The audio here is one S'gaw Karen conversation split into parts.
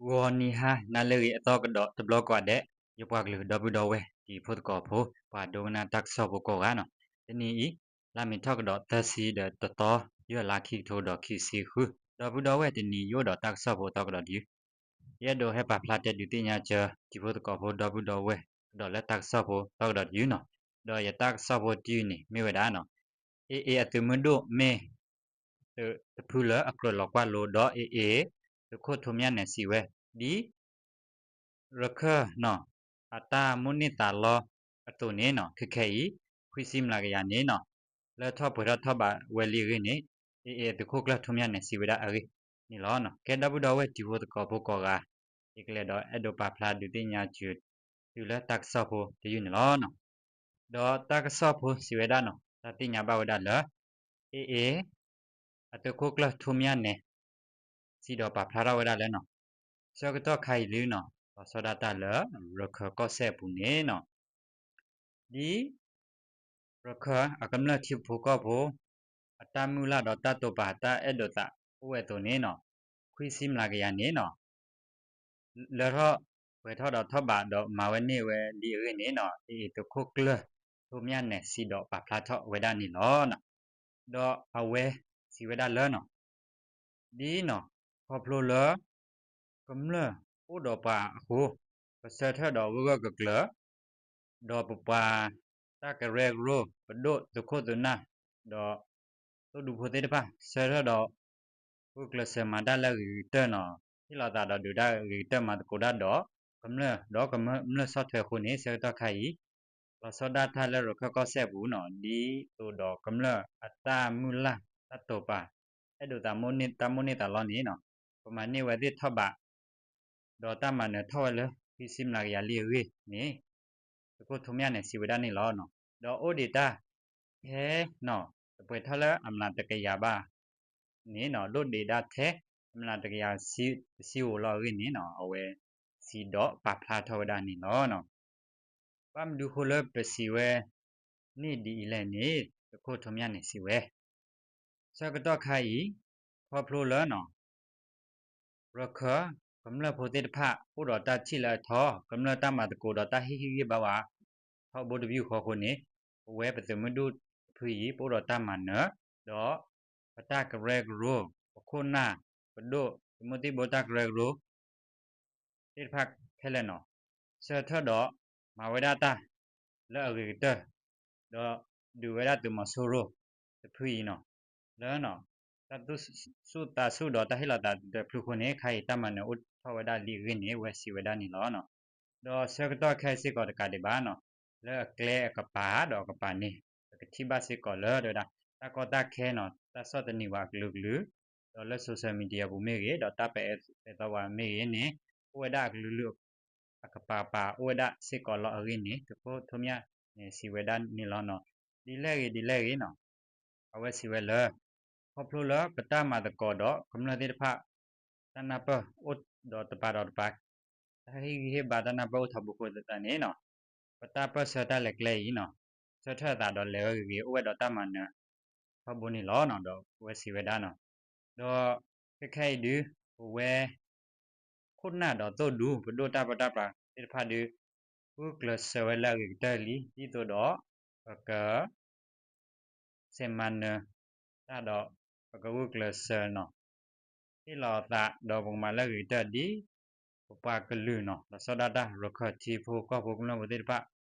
ဂီၤနံၤဟါနၤလၢအဂ့ၤ အသီကဒီးတဘျီကိးဂၤဒဲး, ယပှၤကလုာ်ဒီပုၢ်ဒီဝဲၢ်တံၤဖိသကိးဖိ ပှၤဒိကနၣ်တၢ်ကစီၣ်ဖိကိးဂၤနီၤ, တနံၤအံၤ လါမ့ၤထီၣ်ကဒီးသၢဆံဒီးတသီ, ယဲၢ်လါခံကထိဒီးခံဆံဃု, ဒီပုၢ်ဒီဝဲၢ်တနံၤ ယအိၣ်ဒီးတၢ်ကစီၣ်ဖိသီကဒီးတယုၢ်, ယအဲၣ်ဒိးဟဲပာ်ဖျါတဲဒုးသ့ၣ်ညါစၢၤ တံၤဖိသကိးဖိဒီပုၢ်ဒီဝဲၢ် ကဒီးလၢတၢ်ကစီၣ်ဖိသီကဒီးတယုၢ်နီၤ, ဒီးယတၢ်ကစီၣ်ဖိတယုၢ်န့ၣ် မ့ၢ်ဝဲဒၣ်နီၤ AA အသုးမုၢ်ဒိၣ်မ့ၢ် သုးတဖုလၢအကြၢးလီၤကွၢ်လိဒီး AA သုးခိၣ်ထိးမၠၣ်နဲၤစံးဝဲ, ဒ်ရခၢၣ်နီၤ အတၢ်မိၣ်န့ၢ်သးလီအသိးန့ၣ်နီၤ ခဲခဲအံၤ ခွံဆံမျးကယၤန့ၣ်နီၤ လၢထီၣ်ပှဲၤထီၣ်ထီၣ်ဘးဝဲလံအဂ့ၢ်န့ၣ် AA အသုးခိၣ်ကျၢၢ်ထိးမၠၣ်နဲၤစံးဝဲဒၣ်အဂ့ၢ်န့ၣ်လီၤ. ကဲဒီပုၢ်ဒီဝဲၢ်တံၤဖိသကိးဖိကိးဂၤ, ယကလဲၤဒီးအဲၣ်ဒိးပာ်ဖျါဒုးသ့ၣ်ညါစၢၤသုလၢတၢ်ကစီၣ်ဖိတယုၢ်န့ၣ်လီၤ. ဒီးတၢ်ကစီၣ်ဖိစံးဝဲဒၣ်နီၤ တၢ်သ့ၣ်ညါဘၣ်ဝဲဒၣ်လၢ AA အသုးခိၣ်ကျၢၢ်ထိးမၠၣ်နဲၤ စံးဒီးပာ်ဖျါထီၣ်ဝဲဒၣ်လၢနီၤ, ဆၢကတီၢ်ခါအံၤဒုနီၤ လီၤဆီဒၣ်တၢ်လၢရခၢၣ်ကီၢ်စဲၣ်အပူၤန့ၣ်နီၤ ဒ်ရခၢၣ်အကမျၢၢ်ထံဖိကီၢ်ဖိ အတၢ်မုၢ်လၢ်ဒီးတၢ်တိာ်ပာ်တၢ်အဲၣ်ဒိးသးအိၣ်ဝဲအသိးန့ၣ်နီၤ, ခွံဆံမျးကယၤန့ၣ်နီၤ လၢထီၣ်ပှဲၤထီၣ်ဒီးထီၣ်ဘးဒီးမၤဝဲန့ၢ်ဝဲလံအဂ့ၢ်န့ၣ်နီၤ AA သုးခိၣ်ကျၢၢ်ထိးမၠၣ်နဲၤစံးဒီးပာ်ဖျါထီၣ်ဝဲဒၣ်န့ၣ်လီၤ. ဒီးအဝဲစံးဝဲဒၣ်လၢနီၤ ဒ်နီၤ ခီဖျိလၢ ကမျၢၢ်အိၣ်ဒီးပှၤအဃိ ပဆၢထၢၣ်ဒီးဂၢၢ်ဂၢၢ်ကျၢၤကျၢၤ ဒီးပပှၤတၢ်ကရၢကရိ ပဒိၣ်သုးခိၣ်သုးနၢ် ဒီးသိၣ်ဒူဖိသ့ၣ်တဖၣ် ဆၢထၢၣ်ဒီး ဂၢၢ်ကျၢၤစၢၤမၤတၢ်လၢအဂ့ၤကတၢၢ်နီၤ ဟ့ၣ်လီၤသးဒီးဒုးတၢ်အဂ့ၤကတၢၢ်မၤသကိးတၢ်ဒီး ကမျၢၢ်ဒီးကမျၢၢ်ဆီၣ်ထွဲအဃိန့ၣ် ဆၢကတီၢ်ခါအံၤ လီၤဆီဒၣ်တၢ်လၢရခၢၣ်ကီၢ်စဲၣ်အပူၤနီၤ ဒ်သိးဒီးကမျၢၢ်အတၢ်မုၢ်လၢ်တၢ်တိာ်ပာ် အဲၣ်ဒိးသးမိၣ်န့ၢ်တၢ်မိၣ်န့ၢ်သးလီန့ၣ်နီၤ ပမၤန့ၢ်ဝဲသ့ၣ်ထီၣ်ဘး ဒီးတၢ်မၤနၢၤထီၣ်ဝဲလၢ ခွံဆံမျးကယၤလံအဂ့ၢ်န့ၣ် သုးခိၣ်ထိးမၠၣ်နဲၤစံးဝဲဒၣ်န့ၣ်လီၤ. ဒီးအိၣ်ဒံးတၢ် ထဲနီၤ တပှဲၤထီၣ်လၢအမျးတကယၤဘၣ်န့ၣ်နီၤ ဒိၣ်ဒံးဒၣ်ထဲ အမျးတကယၤတဆံဧိၤလီၤအဂ့ၢ်န့ၣ်နီၤ အဝဲစံးဒီးပာ်ဖျါထီၣ်ဝဲဒၣ်န့ၣ်လီၤ. ဘၣ်မနုၤဃိလၢပစံးဝဲန့ၣ်ဒ်အံၤလဲၣ်န့ၣ် သုးခိၣ်ထိးမၠၣ်နဲၤစံးဝဲ ဆၢကတီၢ်ခါအံၤ ခီဖျိလၢနီၤ ရခၢၣ် ကမျၢၢ်ဖိသ့ၣ်တဖၣ် အိၣ်ဒီးတၢ်ထံၣ်လၢအထီ ကမျၢၢ်တၢ်မၤသကိးဒီးတၢ်ဟ့ၣ်ဂံၢ်ဟ့ၣ်ဘါဝဲ ထီဘိတဘျုးဃီအဃိန့ၣ် ပဝဲပသုးမုၢ်ဒိၣ်တဖုအံၤ ပအိၣ်ဒီးတၢ်မၤနၢၤ ဒီးပတၢ်ကရၢကရိ ပခိၣ်နၢ် ပဒိၣ် သုးမုၢ်သံၣ်ဘိတၢ်ကရၢကရိ သ့ၣ်တဖၣ်ခဲလၢာ်နီၤ ဆၢထၢၣ်ဒီး မၤဝဲဒၣ်တၢ် လၢအဂ့ၤကတၢၢ် ဒီးဒုးဝဲဒၣ်သုးမီၤစိရိၤတဖုအံၤနီၤ လၢ တၢ်သူၣ်ဆူၣ်သးဆူၣ်ဒီးတၢ်ဟ့ၣ်လီၤသးတဖုအဃိန့ၣ် ခါအံၤတၢ်မၤနၢၤ အိၣ်ထီၣ်ဝဲဒၣ်လံအဂ့ၢ်န့ၣ် အဝဲစံးဝဲဒၣ်န့ၣ်လီၤ. ဒီးဆၢကတီၢ်ခဲအံၤစ့ၢ်ကီးတကးဒံးဘၣ်နီၤ လၢအကျဲအကပၤဒီးအကပၤန့ၣ် ပကထံၣ်ဘၣ်စ့ၢ်ကီးလၢ တဲဝဲဒၣ် တၢ်ကီတၢ်ခဲနီၤ တၢ်ဆီၣ်သနံးဝဲအကလုာ်ကလုာ် ဒီးလၢ social media ပူၤမ့ၢ်ဂ့ၤ ဒီးတၢ်ပအဲၣ်သဲသီဝဲမ့ၢ်ဂ့ၤန့ၣ် အိၣ်ဝဲဒၣ်အကလုာ်လုာ် အကပၤပၤအိၣ်ဝဲဒၣ်စ့ၢ်ကီးလီၤအဂ့ၢ်န့ၣ် သုးခိၣ်ထိးမၠၣ်နဲၤစံးဝဲဒၣ်န့ၣ်လီၤ. ဒ်လဲၣ်ဂ့ၤဒ်လဲၣ်ဂ့ၤနီၤ အဝဲစံးဝဲလၢ ခီဖျိလၢပတၢ်မၤသကိးဒီးကမျၢၢ်သ့ၣ်တဖၣ် တၢ်နၢ်ပၢၢ်အိၣ်ဒီးတပၤဒီးတပၤ တၢ်ဟ့ၣ်ဂံၢ်ဟ့ၣ်ဘါတၢ်နၢ်ပၢၢ်အိၣ်ထီဘိအဃိသတးန့ၣ်နီၤ ပတၢ်ပၢၢ်ဆၢတၢ်လဲၤကျဲအံၤနီၤ ဆၢထၢၣ်အသးဒီးလဲၤဝဲဂ့ၤဂ့ၤ အိၣ်ဝဲဒီးတၢ်မၤနၢၤထီဘိန့ၣ်လီၤ. ဒီးအဝဲစံးဝဲဒၣ်နီၤ ဒီးခဲခဲအံၤဒု ပဝဲ ခိၣ်နၢ်ဒီးသိၣ်ဒူ ပဒိၣ်တၢ်ပၢတၢ်ပြးသ့ၣ်တဖၣ်ဒု ဂုာ်ကျဲးစၢးဝဲလၢအဂ့ၤကတၢၢ်လံ ဒ်သိးဒီး ပက ဆဲးမၤနၢၤတၢ်ဒီး ပကဂုာ်ကျဲးစၢးနီၤ ဟ့ၣ်လီၤအသးဒီးပကမၤလၢအဂ့ၤကတၢၢ်ဒ် ပပှၤကလုာ်နီၤ လီၤဆီဒၣ်တၢ် ရခၢၣ်ထံဖိကီၢ်ဖိကမျၢၢ်ဖိသ့ၣ်တဖၣ်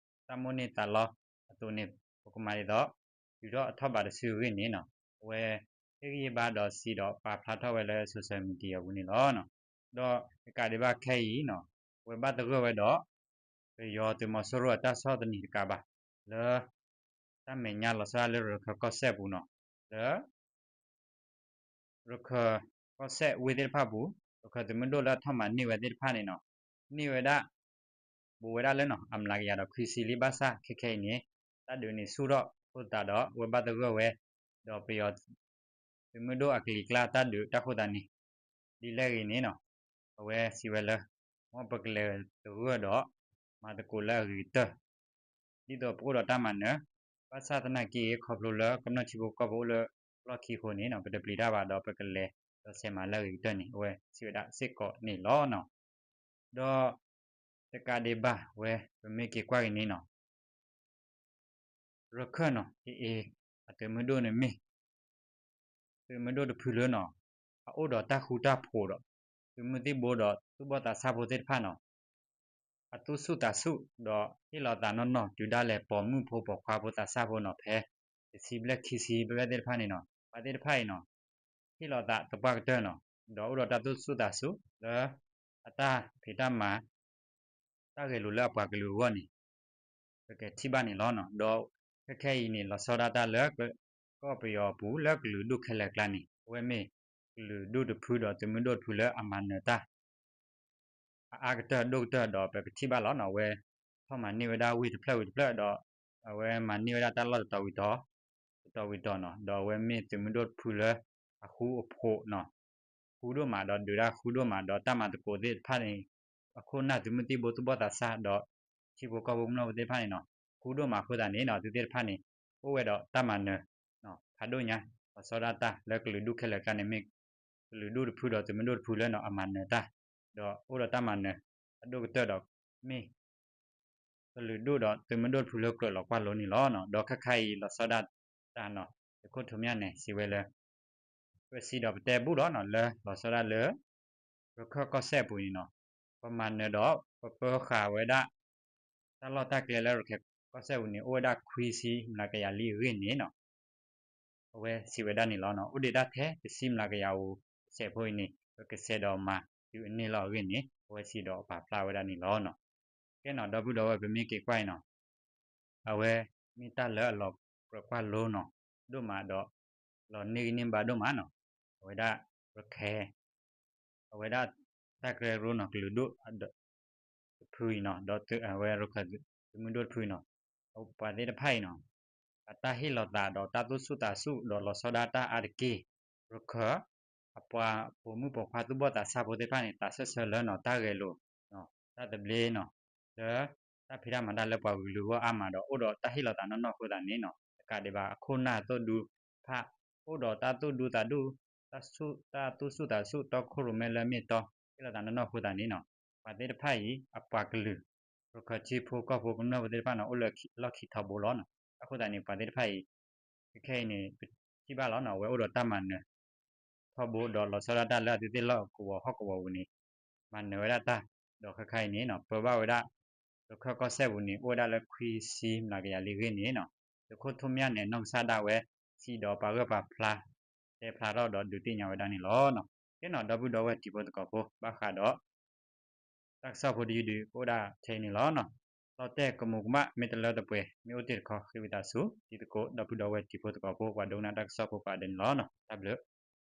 တၢ်မိၣ်န့ၢ်သးလီအသိးန့ၣ် ပကမၤဒ်သိး တုၤထီၣ်အထီၣ်ဘးတစုအဂ့ၢ်န့ၣ်နီၤ အဝဲဟ့ၣ်ဂံၢ်ဟ့ၣ်ဘါဒီးစံးဒီးပာ်ဖျါထီၣ်ဝဲလၢ social media ပူၤန့ၣ်လီၤ. ဒီးတကးဒံးဘၣ်ခဲအံၤနီၤ အဝဲဘၣ်သဂၢၢ်ဝဲဒီး ပယီၤသုးမီၤစိရိၤအတၢ်ဆီၣ်သနံးတကးဘၣ် လၢ တၢ်မဲာ်ညါလီၤဆီဒၣ်လၢရခၢၣ်ကီၢ်စဲၣ်ပူၤနီၤ လၢ ရခၢၣ်ကီၢ်စဲၣ်ဝ့ၢ်သ့ၣ်တဖၣ်ပူၤ ရခၢၣ်သုးမုၢ်ဒိၣ်လၢအထီၣ်မၤန့ၢ်ဝဲသ့ၣ်တဖၣ်န့ၣ်နီၤ န့ၢ်ဝဲဒၣ် ဘူးဝဲဒၣ်လၢနီၤ အမျးကယၤဒီးခွံဆံလံ ဘၣ်ဆၣ်ခဲခဲအံၤန့ၣ် တၢ်ဒုးန့ၣ်ဆူၣ်ထီၣ်အဃိသတးဒီး အဝဲဘၣ်သဂၢၢ်ဝဲ ဒီးပယီၤ သုးမုၢ်ဒိၣ်အကလံၤကျါတၢ်ဒုးတၢ်ဃိသတးန့ၣ် ဒ်လဲၣ်ဂ့ၤန့ၣ်နီၤ အဝဲစံးဝဲလၢ မ်ပကလဲၤသဂၢၢ်ဒီး မၤသကိးလၢအဂ့ၤကတၢၢ် ဒ်သိးပအိၣ်ဒီးတၢ်မၤနၢၤ ဘၣ်ဆၣ်သနာ်က့ ခီဖျိလၢကမျၢၢ်ထံဖိကီၢ်ဖိအိၣ်လၢလီၢ်ခံအဃိန့ၣ်နီၤ ပတပျံၤတၢ်ဘၣ်ဒီးပကလဲၤဒီးဆဲးမၤလၢအဂ့ၤကတၢၢ်န့ၣ် အဝဲစံးဝဲဒၣ်စ့ၢ်ကီးန့ၣ်လီၤ. ဒီးတကးဒံးဘၣ်ဝဲ ပမ့ၢ်က့ၤကွၢ်က့ၤန့ၣ်နီၤ ရခၢၣ်နီၤ က့အ့ အသုးမုၢ်ဒိၣ်န့ၣ်မ့ၢ် သုးမုၢ်ဒိၣ်တဖုလၢနီၤ အအိၣ်ဒီးတၢ်ဃူတၢ်ဖိးဒီး သုးမုၢ်သံၣ်ဘိဒီးသူၣ်ဘီၣ်သးစၢ်ဖိသ့ၣ်တဖၣ်နီၤ အသူၣ်ဆူၣ်သးဆူၣ် ဒီးဟ့ၣ်လီၤသးနီၢ်နီၢ် တုၤဒၣ်လဲာ်ပိာ်မုၣ်ဖိပိာ်ခွါဖိသးစၢ်ဖိနီၤ ဖဲတဆံဘျဲၣ်ခံဆံဘျဲၣ်သ့ၣ်တဖၣ်န့ၣ်နီၤ ပှၤသ့ၣ်တဖၣ်အံၤနီၤ ဟ့ၣ်လီၤသးသပှၢ်ကတၢၢ်နီၤ ဒီးအိၣ်ဒီးတၢ်သူၣ်ဆူၣ်သးဆူၣ်လၢ အတၢ်ဖံးတၢ်မၤ တၢ်ဂဲၤလိာ်လၢအပှၤကလုာ်အဂီၢ်န့ၣ် ပကထံၣ်ဘၣ်န့ၣ်လီၤ. ဒီးခဲခဲအံၤန့ၣ် လီၤဆီဒၣ်တၢ်လၢ ကီၢ်ပယီၤအပူၤလၢကလုာ်ဒူၣ်ခဲလၢာ်အကျါန့ၣ် အဝဲမ့ၢ်ကလုာ်ဒူၣ်တဖုဒီးသုးမုၢ်ဒိၣ်တဖုလၢအမၤနၢၤတၢ် အအါကတၢၢ်ဒိၣ်ကတၢၢ်ဒီး ပကထံၣ်ဘၣ်လီၤနီၤ အဝဲ ထီၣ်မၤန့ၢ်ဝဲဒၣ်ဝ့ၢ်တဖျၢၣ်ဝံၤတဖျၢၣ်ဒီး အဝဲမၤန့ၢ်ဝဲဒၣ်တၢ်လီၢ်တတီၤဝံၤတီၤ တတီၤဝံၤတီၤနီၤ ဒီးအဝဲမ့ၢ်သုးမုၢ်ဒိၣ်တဖုလၢ အဃူအဖိးနီၤ ဃူဒိၣ်မးဒီးဒုးတၢ်ဃူဒိၣ်မး ဒီးတၢ်မၤသကိးသ့ၣ်တဖၣ်န့ၣ် အခိၣ်နၢ်သုးမုၢ်သံၣ်ဘိသူၣ်ဘီၣ်သးစၢ်ဒီး ထံဖိကီၢ်ဖိကမျၢၢ်ဖိသ့ၣ်တဖၣ်န့ၣ်နီၤ ဃူဒိၣ်မးအဃိသတးန့ၣ်နီၤ သုသ့ၣ်တဖၣ်န့ၣ် အိၣ်ဝဲဒီးတၢ်မၤနၢၤ ဖးဒိၣ်ညါ လီၤဆီဒၣ်တၢ်လၢကလုာ်ဒူၣ်ခဲလၢာ်အကျါန့ၣ်မ့ၢ် ကလုာ်ဒူၣ်တဖုဒီးသုးမုၢ်ဒိၣ်တဖုလၢနီၤ အမၤနၢၤတၢ် ဒီးအိၣ်ဒီးတၢ်မၤနၢၤ အဒိၣ်ကတၢၢ်ဒီးမ့ၢ် ကလုာ်ဒူၣ်ဒီးသုးမုၢ်ဒိၣ်တဖုလၢကြၢးလီၤကွၢ်လိန့ၣ်လီၤ. ဒီးခဲခါအံၤလီၤဆီဒၣ်တၢ်နီၤ သုးခိၣ်ထူမၠၣ်န့ၣ် စံးဝဲလၢ ပစံးဒီးပတဲဘူၣ်လီၤနီၤ လၢလီၤဆီဒၣ်လၢ ရခၢၣ်ကီၢ်စဲၣ်အပူၤန့ၣ်နီၤ ပမၤနၢၤဒီးပပၢဃာ်ဝဲဒၣ် တၢ်လီၢ်တၢ်ကျဲလၢရခၢၣ်ကီၢ်စဲၣ်ပူၤန့ၣ် အိၣ်ဝဲဒၣ်ခွံဆံမျးကယၤလံအဂ့ၢ်န့ၣ်နီၤ အဝဲစံးဝဲဒၣ်န့ၣ်လီၤ. အိၣ်ဒံးတၢ်ထဲတဆံမျးကယၤဧိၤ ကစဲးဖိအံၤန့ၣ် ပကစဲးဒီးမၤတုၤအန့ၢ်လီၤအဂ့ၢ်န့ၣ် အဝဲစံးဒီးပာ်ဖျါဝဲဒၣ်န့ၣ်လီၤ. ကဲနီၤ ဒီပုၢ်ဒီဝဲၢ် ပမ့ၢ်က့ၤကွၢ်အံၤနီၤ အဝဲမ့ၢ်တၢ်လၢအလီၤကြၢးကွၢ်လိနီၤ ဒိၣ်မးဒီး လီၤန့ၢ်ဂံၢ်န့ၢ်ဘါဒိၣ်မးနီၤ အဝဲဒၣ်ရခၢၣ် အဝဲဒၣ်တၢ်ကရၢကရိနီၤ ကလုာ်ဒူၣ်တဖုအံၤနီၤ ဒီးအဝဲရခၢၣ်သုးမုၢ်ဒိၣ်တဖုအံၤနီၤ ပှၤသ့ၣ်တဖၣ်အံၤနီၤ အတၢ်ဟ့ၣ်လီၤသးဒီးတၢ်သူၣ်ဆူၣ်သးဆူၣ်ဒီးလီၤဆီဒၣ်တၢ်အါတက့ၢ် ရခၢၣ် အပှၤပိာ်မုၣ်ပိာ်ခွါသူၣ်ဘီၣ်သးစၢ်ဖိသ့ၣ်တဖၣ်န့ၣ် သးဆၢဆၢလၢနီၤ တၢ်ဂဲၤလိာ် တၢ်သဘျ့နီၤ လၢတၢ်ဖံးတၢ်မၤတၢ်လၢပှၤကလုာ်အဂီၢ်အါမးဒီး အိၣ်ဒီးတၢ်ဟ့ၣ်လီၤသးနီၢ်နီၢ်အဃိသတးန့ၣ်နီၤ တကးဒံးဘၣ်အခိၣ်နၢ်သိၣ်ဒူတဖၣ် အိၣ်ဒီးတၢ်သူၣ်ဒူသးဒူ တၢ်သူၣ်ဆူၣ်သးဆူၣ်တီခိၣ်ရိၣ်မဲလၢမ့ၢ်တီ ဟ့ၣ်လီၤသးနီၢ်နီၢ်အဃိသတးန့ၣ်နီၤ ပှၤသ့ၣ်တဖၣ်အံၤ အပှၤကလုာ် ရခၢၣ်ထံဖိကီၢ်ဖိကမျၢၢ်ဖိသ့ၣ်တဖၣ်န့ၣ် အိၣ်လၢလီၢ်ခံထီဘိလီၤနီၤ အဃိသတးန့ၣ် ပှၤသ့ၣ်တဖၣ်အံၤ ခဲခဲအံၤန့ၣ် ပထံၣ်ဘၣ်လီၤနီၤ အဝဲအိၣ်ဒီးတၢ်မၤနၢၤ ထီဘိဒီးလီၤဆီဒၣ်တၢ်လၢအသုသ့ၣ်လီၢ်ကဝီၤဟီၣ်ကဝီၤပူၤန့ၣ် မၤနၢၤဝဲဒၣ်တၢ် ဒီးခဲခါအံၤန့ၣ်နီၤ ပၢဘၣ်ဝဲဒၣ် ရခၢၣ်ကီၢ်စဲၣ်ပူၤန့ၣ် အိၣ်ဝဲဒၣ်လၢခွံဆံမျးကယၤလံအဂ့ၢ်န့ၣ်နီၤ သုးခိၣ်ထူမၠၣ်န့ၣ် နီၢ်ကစၢ်ဒၣ်ဝဲ စံးဒီးပာ်ဂၢၢ်ပာ်ဖျါ တဲဖျါထီၣ်ဒီးဒုးသ့ၣ်ညါဝဲဒၣ်န့ၣ်လီၤ. ကဲနီၤ ဒီပုၢ်ဒီဝဲၢ်တံၤဖိသကိးဖိ ဘၣ်ဃးဒီး တၢ်ကစီၣ်ဖိတယုၢ်ဒုး ကအိၣ်ဒၣ်ထဲအံၤန့ၣ်လီၤ. လီၤတဲာ်ကမူးကမၣ် မ့ၢ်တလၢတပှဲၤ မ့ၢ်အိၣ်တ့ၢ်တခီ ဃ့ဝံသးစူၤ တံၤသကိး ဒီပုၢ်ဒီဝဲၢ်တံၤဖိသကိးဖိ ပှၤဒိကနၣ်တၢ်ကစီၣ်ဖိကိးဂၤဒဲးန့ၣ်လီၤ. တၢ်ဘျုး